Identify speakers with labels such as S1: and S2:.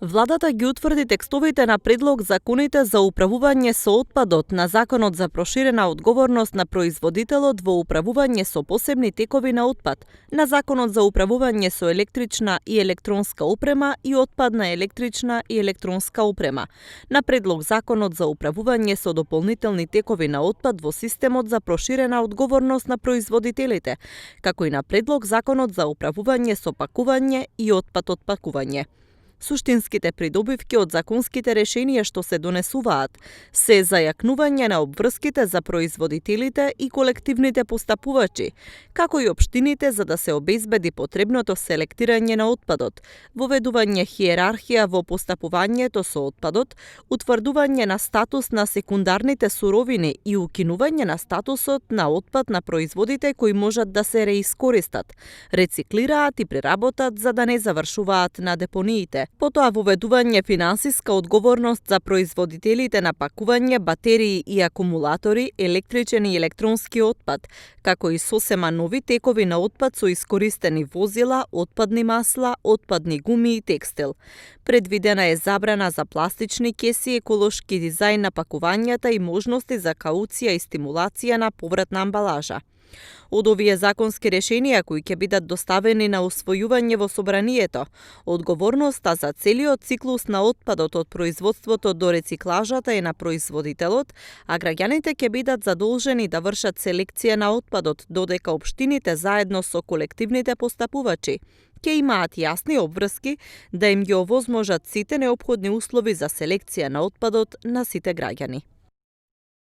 S1: Владата ги утврди текстовите на предлог законите за управување со отпадот на Законот за проширена одговорност на производителот во управување со посебни текови на отпад, на Законот за управување со електрична и електронска опрема и отпадна електрична и електронска опрема, на предлог Законот за управување со дополнителни текови на отпад во системот за проширена одговорност на производителите, како и на предлог Законот за управување со пакување и отпад од пакување. Суштинските придобивки од законските решенија што се донесуваат се зајакнување на обврските за производителите и колективните постапувачи, како и општините за да се обезбеди потребното селектирање на отпадот, воведување хиерархија во постапувањето со отпадот, утврдување на статус на секундарните суровини и укинување на статусот на отпад на производите кои можат да се реискористат, рециклираат и преработат за да не завршуваат на депониите. Потоа воведување финансиска одговорност за производителите на пакување, батерии и акумулатори, електричен и електронски отпад, како и сосема нови текови на отпад со искористени возила, отпадни масла, отпадни гуми и текстил. Предвидена е забрана за пластични кеси, еколошки дизајн на пакувањата и можности за кауција и стимулација на повратна амбалажа. Од овие законски решенија кои ќе бидат доставени на усвојување во собранието, одговорноста за целиот циклус на отпадот од производството до рециклажата е на производителот, а граѓаните ќе бидат задолжени да вршат селекција на отпадот, додека општините заедно со колективните постапувачи ќе имаат јасни обврски да им ги овозможат сите неопходни услови за селекција на отпадот на сите граѓани.